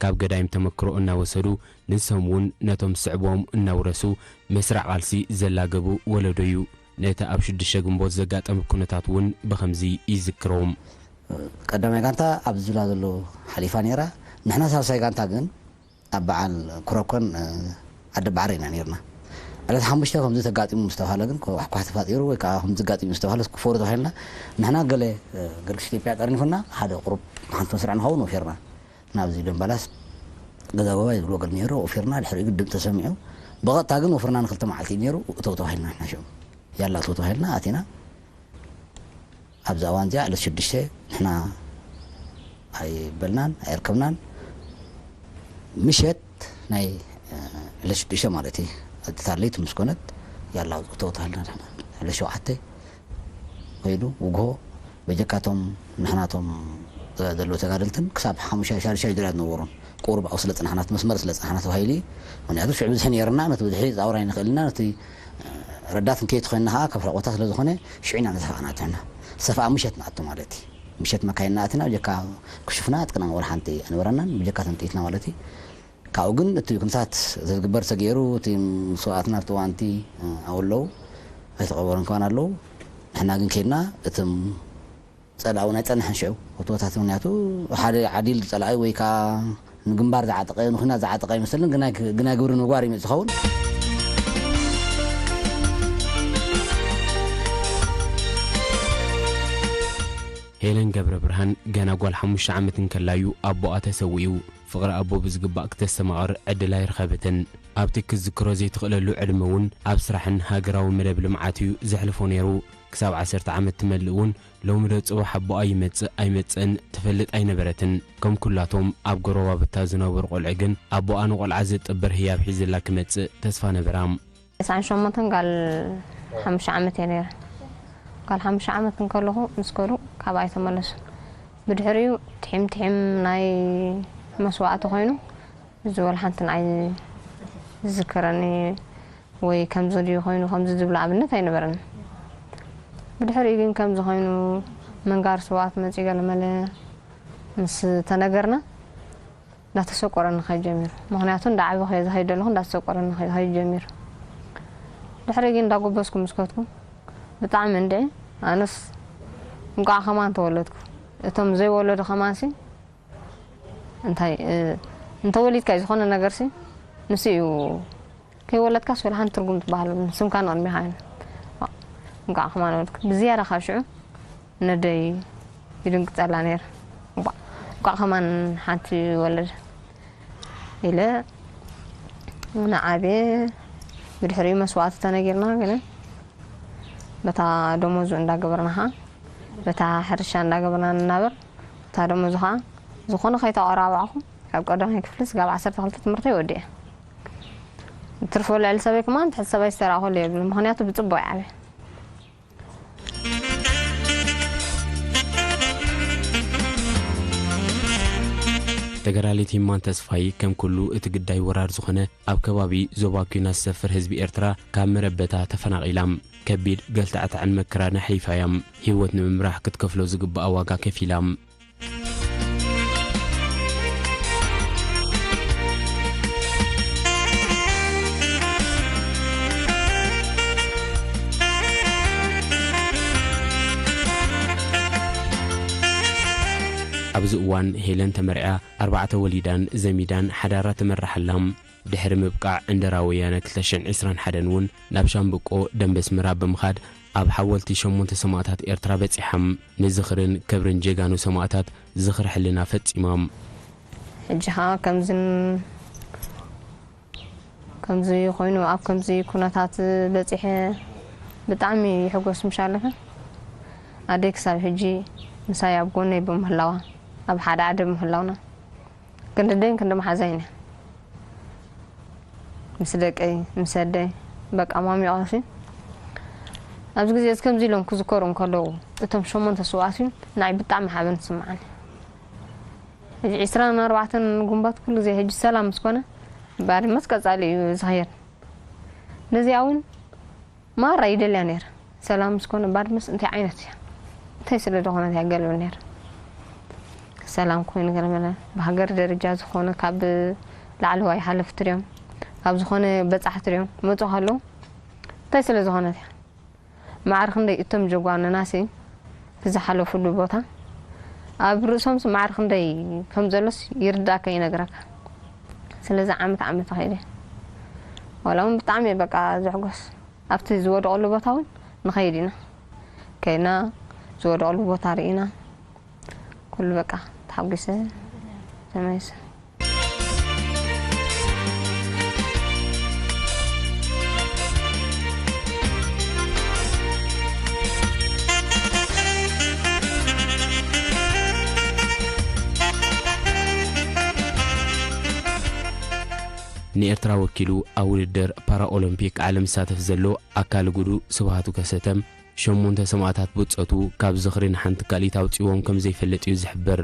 ካብ ገዳይም ተመክሮ እናወሰዱ ንሶም እውን ነቶም ዝስዕብዎም እናውረሱ መስርዕ ቃልሲ ዘላገቡ ወለዶ እዩ። ነቲ ኣብ ሽዱሽተ ግንቦት ዘጋጠመ ኩነታት እውን ብኸምዚ ይዝክሮም። ቀዳማይ ጋንታ ኣብ ዝብላ ዘሎ ሓሊፋ ነይራ። ንሕና ሳልሳይ ጋንታ ግን ኣብ በዓል ኩረኮን፣ እ፣ ዓዲ ባዕረ ኢና ነይርና። ዕለት ሓሙሽተ ከምዚ ተጋጢሙ ምስ ተባሃለ ግን፣ ኳሕኳሕ ተፋጢሩ ወይ ከዓ ከምዚ ጋጢሙ ምስ ተባሃለ፣ ክፈሩ ተባሂልና፣ ንሕና ገለ፣ እ፣ ገርግሽ ኢትዮጵያ ጠርኒፉና፣ ሓደ ቁሩብ ሓንቲ መስርዕ ንኸውን ወፊርና። ናብዚ ደምባላስ ገዛ ጎባይ ዝብሎ ገል ነይሩ፣ ወፊርና፣ ድሕሪኡ ግን ድምፂ ተሰሚዑ፣ ብቐጥታ ግን ወፍርና ንክልተ መዓልቲ እዩ ነይሩ። እተው ተባሂልና ንሕና ሽዑ ያላ እተው ተባሂልና ኣቲና። ኣብዛ እዋን እዚኣ ዕለት ሽዱሽተ ንሕና ኣይበልናን ኣይርከብናን። ምሸት ናይ ዕለት ሽዱሽተ ማለት እዩ። እታ ለይቲ ምስ ኮነት ያላ እተው ተባሂልና ንሕና ዕለት ሸውዓተ ኮይኑ ውግሆ በጀካቶም ንሕናቶም ዘለዉ ተጋደልትን ክሳብ ሓሙሻይ ሻዱሻይ ዙርያ ዝነበሩን ቁሩብ ኣብኡ ስለ ጽናሕና እቲ መስመር ስለ ጽናሕና ተባሂሉ እዩ። ምክንያቱ ሽዑ ብዝሒ ነይርና ነቲ ብዝሒ ዛውራ ይንኽእል ኢና ነቲ ረዳት እንከይት ኮይንና ከዓ ካብ ርሑቕ ቦታ ስለ ዝኾነ ሽዑ ኢና ንሰፋእና ኣትና ሰፋኣ ምሸት ንኣቱ ማለት እዩ። ምሸት መካይንና ኣትና ጀካ ክሽፍና ጥቅና ወላ ሓንቲ ኣንበረናን ብጀካ ተንጥኢትና ማለት እዩ። ካብኡ ግን እቲ ክንሳት ዝግበር ተገይሩ እቲ መስዋእትና ኣብቲ እዋንቲ ኣብኡ ኣለዉ ኣይተቐበሩን ከማን ኣለዉ። ንሕና ግን ከይድና እቶም ጸላኢ እውን ኣይጸንሐን ሽዑ። እቶታት ምክንያቱ ሓደ ዓዲል ጸላኢ ወይ ከዓ ንግንባር ዝዓጠቐ ንኩናት ዝዓጠቐ ኣይመስልን። ግናይ ግብሪ ንምግባር ይመጽእ ዝኸውን። ሄለን ገብረ ብርሃን ገና ጓል ሓሙሽተ ዓመት እንከላዩ ኣቦኣ ተሰዊኡ። ፍቕሪ ኣቦ ብዝግባእ ክተስተማቕር ዕድል ኣይረኸበትን። ኣብቲ ክትዝክሮ ዘይትኽእለሉ ዕድመ እውን ኣብ ስራሕን ሃገራዊ መደብ ልምዓት እዩ ዘሕልፎ ነይሩ። ክሳብ ዓሰርተ ዓመት ትመልእ እውን ሎሚ ዶ ጽባሕ ኣቦኣ ይመጽእ ኣይመጽእን ትፈልጥ ኣይነበረትን። ከም ኩላቶም ኣብ ጎረባብታ ዝነበሩ ቆልዑ ግን ኣቦኣ ንቆልዓ ዘጥብር ህያብ ሒዝላ ክመጽእ ተስፋ ነበራ። ተስዓን ሸሞንተን ጋል ሓሙሽተ ዓመት እየ ነይረ። ጋል ሓሙሽተ ዓመት እንከለኹ ምስ ከዱ ካብ ኣይተመለሱን። ብድሕሪኡ ትሒም ትሒም ናይ መስዋእቲ ኮይኑ እዚ ወላ ሓንቲ ንዓይ ዝዝከረኒ ወይ ከምዚ ድዩ ኮይኑ ከምዚ ዝብሎ ኣብነት ኣይነበረንን። ብድሕሪኡ ግን ከምዚ ኮይኑ ምንጋር ስውኣት መፂኡ ገለመለ ምስ ተነገርና እንዳተሰቆረኒ ከይድ ጀሚሩ። ምኽንያቱ እንዳዓበኹ እየ ዝኸይድ ዘለኹ እንዳተሰቆረኒ ከይድ ጀሚሩ። ድሕሪ ግን እንዳጎበዝኩ ምስ ከድኩ ብጣዕሚ እንድዒ ኣነስ እንቋዕ ከማን ተወለድኩ። እቶም ዘይወለዱ ከማንሲ እንታይ እንተወሊድካ እዩ ዝኾነ ነገርሲ ንሱ እዩ ከይወለድካስ ወላ ሓንቲ ትርጉም ትበሃል ስምካ ንቕድሚኻ እዩ። እንቋዕ ከማን ወለድኩ ብዝያዳ ካብ ሽዑ ነደይ ይድንግጸላ ነይረ። እንቋዕ ከማን ሓንቲ ወለደ ኢለ ንዓብየ ብድሕሪኡ መስዋእቲ ተነጊርና ግን በታ ደሞዙ እንዳገበርና ኸዓ በታ ሕርሻ እንዳገበርና ንናበር እታ ደሞዙ ኸዓ ዝኾነ ከይተቆራባዕኹ ካብ ቀዳማይ ክፍሊ ስጋብ ዓሰርተ ክልተ ትምህርተይ ወዲአ ትርፎ ልዕሊ ሰበይ ከማን ትሕቲ ሰበይ ዝተራእኹሉ የብሉ ምኽንያቱ ብፅቡቅ ይዓብየ ተጋዳሊት ይማን ተስፋይ ከም ኩሉ እቲ ግዳይ ወራር ዝኾነ ኣብ ከባቢ ዞባ ኲናት ዝሰፍር ህዝቢ ኤርትራ ካብ መረበታ ተፈናቒላ ከቢድ ገልታዕታዕን መከራን ኣሕሊፋ እያ። ህይወት ንምምራሕ ክትከፍሎ ዝግብኣ ዋጋ ከፊላ። ኣብዚ እዋን ሄለን ተመርዕያ ኣርባዕተ ወሊዳን ዘሚዳን ሓዳራ ትመርሕ ኣላ። ድሕሪ ምብቃዕ ዕንደራ ወያነ ክልተ ሽሕን ዕስራን ሓደን እውን ናብ ሻምብቆ ደምበ ኣስመራ ብምኻድ ኣብ ሓወልቲ ሸሞንተ ሰማእታት ኤርትራ በጺሓ። ንዝኽርን ክብርን ጀጋኑ ሰማእታት ዝኽሪ ሕልና ፈጺማ። ሕጂ ኸኣ ከምዝን ከምዚ ኮይኑ ኣብ ከምዚ ኩነታት በጺሐ ብጣዕሚ ይሕጎስ ምሽ ኣለፈ ኣደይ ክሳብ ሕጂ ምሳይ ኣብ ጎነይ ብምህላዋ ኣብ ሓደ ዓዲ ብምህላውና ክንዲ ኣደይን ክንዲ መሓዛይን እያ ምስ ደቀይ ምስ ኣደይ በቃ ማሚቆሲ ኣብዚ ግዜ እዚ ከምዚ ኢሎም ክዝከሩ እንከለዉ እቶም ሸሞንተ ስውኣት እዩ ንዓይ ብጣዕሚ ሓበን ዝስምዓኒ ሕጂ ዕስራን ኣርባዕተን ጉንበት ኩሉ ግዜ ሕጂ ሰላም ምስ ኮነ ባድመስ ቀጻሊ እዩ ዝኸየድ ነዚኣ እውን ማራ ይደልያ ነይረ ሰላም ምስ ኮነ ባድመስ እንታይ ዓይነት እያ እንታይ ስለ ዝኾነት እያ ገለ ይብል ነይረ ሰላም ኮይኑ ገለመለ ብሃገር ደረጃ ዝኾነ ካብ ላዕለዋይ ሓለፍቲ ድዮም ካብ ዝኾነ በጻሕቲ ድዮም ክመጹ ከለዉ እንታይ ስለ ዝኾነት እያ ማዕረ ክንደይ እቶም ጀጓኑናሲ እቲ ዝሓለፉሉ ቦታ ኣብ ርእሶምሲ ማዕረ ክንደይ ከም ዘሎስ ይርዳእካ ይነግረካ ስለዚ ዓመት ዓመት ተኸይደ ዋላ እውን ብጣዕሚ እየ በቃ ዝሕጎስ ኣብቲ ዝወደቐሉ ቦታ እውን ንኸይድ ኢና ከይድና ዝወደቐሉ ቦታ ርኢና ኩሉ በቃ ተሓጒሰ ተመሊሰ። ንኤርትራ ወኪሉ ኣብ ውድድር ፓራኦሎምፒክ ዓለም ዝሳተፍ ዘሎ ኣካል ጉዱ ስብሃቱ ከሰተ፣ ሸሞንተ ሰማእታት ብጾቱ ካብ ዝኽሪ ንሓንቲ ካልኢት ኣውጺዎም ከም ዘይፈልጥ እዩ ዝሕብር።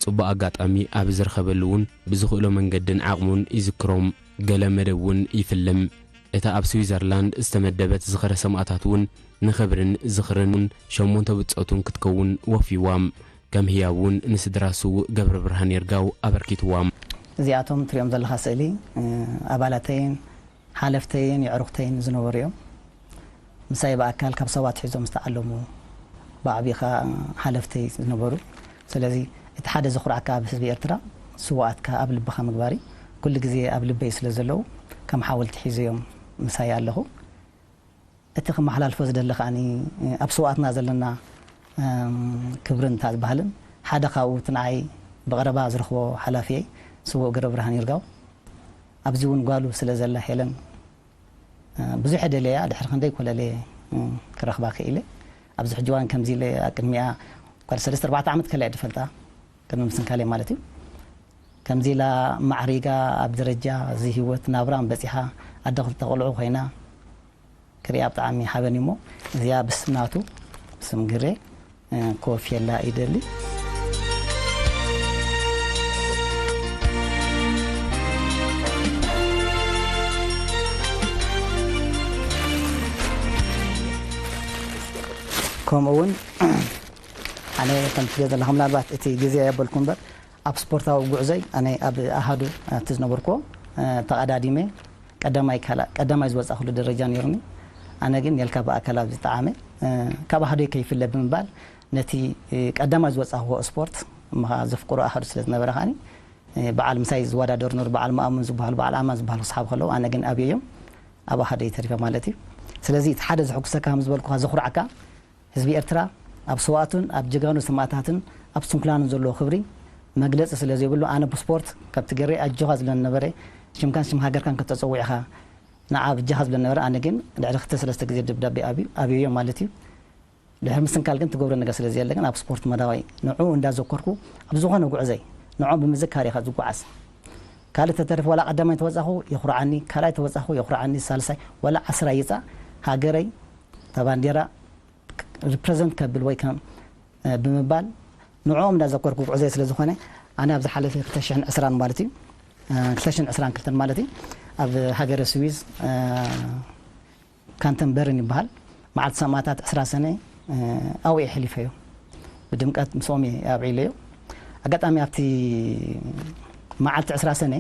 ጽቡቕ ኣጋጣሚ ኣብ ዝረኸበሉ እውን ብዝኽእሎ መንገድን ዓቕሙን ይዝክሮም። ገለ መደብ እውን ይፍልም። እታ ኣብ ስዊዘርላንድ ዝተመደበት ዝኽረ ሰማእታት እውን ንኽብርን ዝኽርን እውን ሸሞንተ ብጾቱን ክትከውን ወፍይዋ። ከም ህያብ እውን ንስድራ ስዉእ ገብረብርሃን ይርጋው ኣበርኪትዋ። እዚኣቶም ትሪኦም ዘለኻ ስእሊ፣ እ፣ ኣባላተይን ሓለፍተይን የዕሩኽተይን ዝነበሩ እዮም። ምሳይ ብኣካል ካብ ሰባት ሒዞም ዝተዓለሙ፣ ብዓቢኻ ሓለፍተይ ዝነበሩ። ስለዚ እቲ ሓደ ዘኹርዓካ ኣብ ህዝቢ ኤርትራ፣ ስዉኣትካ ኣብ ልብኻ ምግባር እዩ። ኩሉ ግዜ ኣብ ልበይ ስለ ዘለዉ፣ ከም ሓወልቲ ሒዘዮም ምሳይ ኣለኹ። እቲ ክመሓላልፎ ዝደሊ ከኣኒ፣ ኣብ ስውኣትና ዘለና፣ እም፣ ክብርን ታዝባህልን ሓደ ካብኡ እቲ ንዓይ ብቐረባ ዝረኽቦ ሓላፊየይ ስዉእ ገብረብርሃን ይርጋው፣ ኣብዚ እውን ጓሉ ስለ ዘላ ሄለን፣ እ፣ ብዙሕ ደለያ ድሕሪ ክንደይ ኮለለ፣ እ፣ ክረኽባ ክኢለ። ኣብዚ ሕጂ እዋን ከምዚ ኢለ ኣብ ቅድሚኣ ጓል ሰለስተ ኣርባዕተ ዓመት ከላ እየ ዝፈልጣ፣ ቅድሚ ምስንካለይ ማለት እዩ። ከምዚ ኢላ ማዕሪጋ ኣብ ደረጃ እዚ ህይወት ናብራን በጺሓ ኣደ ክልተ ቆልዑ ኮይና ክሪኣ ብጣዕሚ ሓበን እዩ። እሞ እዚኣ ብስም ናቱ፣ ብስም ግሬ፣ እ፣ ክወፍየላ ይደሊ። ከምኡ እውን ኣነ ከም ትሪኦ ዘለኻ ምናልባት እቲ ግዜ የበልኩ እምበር ኣብ ስፖርታዊ ጉዕዞይ ኣነ ኣብ ኣሃዱ ኣብቲ ዝነበርኩዎ፣ እ፣ ተቐዳዲመ ቀዳማይ ካልኣ-፣ ቀዳማይ ዝወጻእኩሉ ደረጃ ነይሩኒ። ኣነ ግን የልካ ብኣካል ኣብ ዝጠዓመ፣ እ፣ ካብ ኣሃዱይ ከይፍለ ብምባል ነቲ፣ እ፣ ቀዳማይ ዝወጻእኩዎ ስፖርት እሞ ከኣ ዘፍቅሮ ኣሃዱ ስለ ዝነበረ ከኣኒ፣ እ፣ በዓል ምሳይ ዝወዳደሩ ነበሩ፣ በዓል መኣሙን ዝበሃሉ፣ በዓል ኣማን ዝበሃሉ ክስሓቡ ከለዉ ኣነ ግን ኣብየዮም ኣብ ኣሃዱይ ተሪፈ ማለት እዩ። ስለዚ እቲ ሓደ ዘሐጉሰካ ከም ዝበልኩኻ ዘኹርዓካ ህዝቢ ኤርትራ ኣብ ስውኣቱን ኣብ ጀጋኑ ሰማእታትን ኣብ ስንኩላኑን ዘለዎ ክብሪ መግለጺ ስለ ዘይብሉ፣ ኣነ ብስፖርት ካብቲ ገሬ ኣጆኻ ዝብለኒ ነበረ፣ ሽምካን ሽም ሃገርካን ከተጸውዕ ኢኻ ንዓ በጃኻ ዝብለኒ ነበረ። ኣነ ግን ልዕሊ ክልተ ሰለስተ ግዜ ደብዳቤ ኣብዩ-፣ ኣብየዮ ማለት እዩ። ድሕሪ ምስንካል ግን ትገብሮ ነገር ስለ ዘየለ ግን ኣብ ስፖርት መዳዋይ ንዕኡ እንዳዘከርኩ ኣብ ዝኾነ ጉዕዘይ ንዕኡ ብምዝካር ኢኻ ዝጓዓዝ። ካልእ ተተሪፉ ዋላ ቀዳማይ ተወጻኹ የኹርዓኒ፣ ካልኣይ ተወጻኹ የኹርዓኒ፣ ሳልሳይ ዋላ ዓስራ ይጻእ ሃገረይ እታ ባንዴራ ሪፕረዘንት ከብል ወይ ከም፣ እ፣ ብምባል ንዕኦም እንዳዘከርኩ ጉዕዞ ስለ ዝኾነ ኣነ ኣብ ዝሓለፈ ክልተ ሽሕን ዕስራን ማለት እዩ፣ እ፣ ክልተ ሽሕን ዕስራን ክልተን ማለት እዩ ኣብ ሃገረ ስዊዝ፣ እ፣ ካንተን በርን ይበሃል መዓልቲ ሰማእታት ዕስራ ሰነ፣ እ፣ ኣብኡ እየ ሕሊፈዮ። ብድምቀት ምስኦም እየ ኣብዒለዮ። ኣጋጣሚ ኣብቲ መዓልቲ ዕስራ ሰነ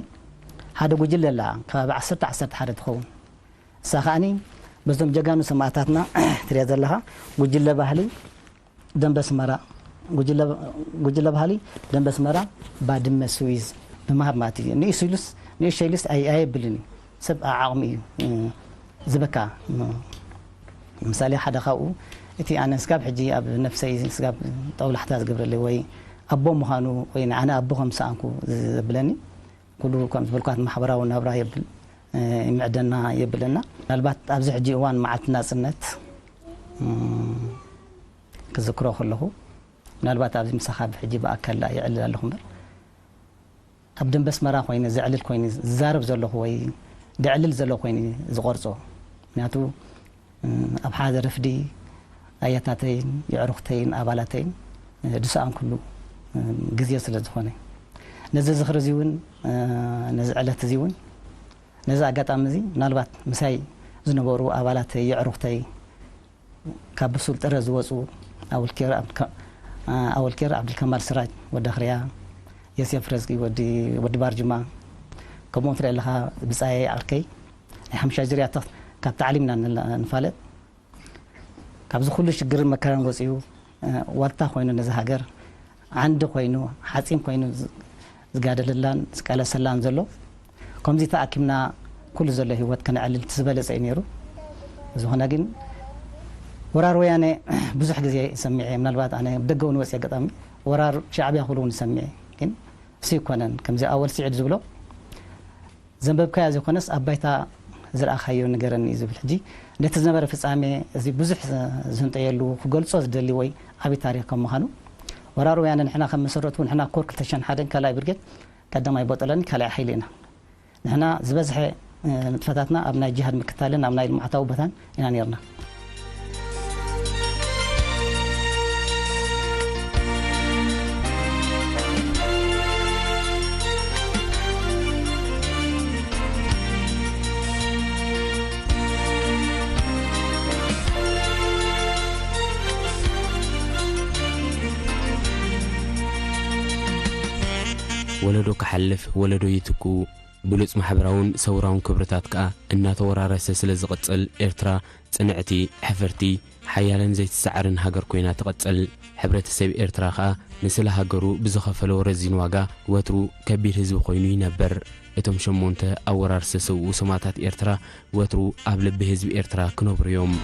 ሓደ ጉጅለ ኣላ፣ ከባቢ ዓሰርተ ዓሰርተ ሓደ ትኸውን። እሳ ከኣኒ በዞም ጀጋኑ ሰማእታትና ትሪኣ ዘለኻ ጉጅለ ባህሊ ደንበ ኣስመራ፣ ጉጅለ፣ ጉጅለ ባህሊ ደንበ ኣስመራ ባድመ ስዊዝ ብምሃብ ማለት እዩ። ንእሽቶ ኢሉስ፣ ንእሽቶ ኢሉስ ኣይ-፣ ኣየብልን እዩ። ሰብ ዓቕሚ እዩ፣ እ፣ ዝበካ። ም-፣ ምሳሌ ሓደ ካብኡ እቲ ኣነ ስጋብ ሕጂ ኣብ ነፍሰይ ስጋብ ጠውላሕታ ዝገብረለይ ወይ ኣቦ ምዃኑ ወይ ንዓነ ኣቦ ከም ዝሰኣንኩ ዘብለኒ ኩሉ ከም ዝበልኳት ማሕበራዊ ናብራ የብል፣ እ፣ ይምዕደና የብለና። ምናልባት ኣብዚ ሕጂ እዋን መዓልቲ ናጽነት፣ እ፣ ክዝክሮ ከለኹ፣ ምናልባት ኣብዚ ምሳኻ ብሕጂ ብኣካል ደኣ የዕልል ኣለኹ እምበር፣ ኣብ ደንበ ኣስመራ ኮይነ ዘዕልል ኮይነ ዝዛረብ ዘለኹ ወይ ደዕልል ዘለኹ ኮይነ ዝቐርጾ። ምክንያቱ፣ እ፣ ኣብ ሓደ ረፍዲ ኣያታተይን የዕሩኽተይን ኣባላተይን፣ እ፣ ዝሰኣንኩሉ፣ እ፣ ግዜ ስለ ዝኾነ፣ ነዚ ዝኽሪ እዚ እውን፣ እ፣ ነዚ ዕለት እዚ እውን፣ ነዚ ኣጋጣሚ እዚ ምናልባት ምሳይ ዝነበሩ ኣባላተይ፣ የዕሩኽተይ፣ ካብ ብሱል ጥረ ዝወጹ ኣወልኬር ዓብድልከ-፣ ኣወልኬር ዓብድልከማል ስራጅ ወዲ ኣኽርያ፣ ዮሴፍ ረዝቂ ወዲ፣ ወዲ ባርጅማ፣ ከምኡ ትሪኢ ኣለኻ ብጻየይ ዓርከይ፣ ናይ ሓሙሻይ ዙርያ ተኽ-፣ ካብ ታዕሊም ኢና ንላ-፣ ንፋለጥ። ካብዚ ኩሉ ሽግርን መከራን ወጺኡ፣ እ፣ ዋልታ ኮይኑ ነዚ ሃገር ዓንዲ ኮይኑ፣ ሓጺን ኮይኑ ዝ-፣ ዝጋደለላን ዝቃለሰላን ዘሎ፣ ከምዚ ተኣኪብና ኩሉ ዘሎ ህይወት ከነዕልል እቲ ዝበለጸ እዩ ነይሩ። ዝኾነ ግን ወራር ወያነ ብዙሕ ግዜ ሰሚዐ፣ ምናልባት ኣነ ብደገ እውን ወጺአ ኣጋጣሚ ወራር ሻዕብያ ክብሉ እውን ሰሚዐ። ግን እሱ ይኮነን፣ ከምዚ ኣወል ስዒድ ዝብሎ ዘንበብካዮ ዘይኮነስ ኣብ ባይታ ዝረኣኻዮ ንገረኒ እዩ ዝብል። ሕጂ ነቲ ዝነበረ ፍጻሜ እዚ ብዙሕ ዝህንጠየሉ ክገልጾ ዝደሊ ወይ ዓቢ ታሪኽ ከም ምዃኑ፣ ወራር ወያነ ንሕና ከም መሰረቱ ንሕና ኮር ክልተ ሽሕን ሓደን ካልኣይ ብርጌድ ቀዳማይ ቦጠለኒ ካልኣይ ሓይሊ ኢና። ንሕና ዝበዝሐ ንጥፈታትና ኣብ ናይ ጅሃድ ምክታልን ኣብ ናይ ልምዓታዊ ቦታን ኢና ነርና። ወለዶ ክሓልፍ ወለዶ ይትክኡ። ብሉጽ ማሕበራውን ሰውራውን ክብርታት ከኣ እናተወራረሰ ስለ ዝቕጽል፣ ኤርትራ ጽንዕቲ፣ ሕፍርቲ፣ ሓያልን ዘይትሰዓርን ሃገር ኮይና ትቐጽል። ሕብረተሰብ ኤርትራ ከኣ ንስለ ሃገሩ ብዝኸፈሎ ረዚን ዋጋ ወትሩ ከቢድ ህዝቢ ኮይኑ ይነብር። እቶም ሸሞንተ ኣወራርሰ ሰውኡ ሰማእታት ኤርትራ ወትሩ ኣብ ልቢ ህዝቢ ኤርትራ ክነብሩ እዮም።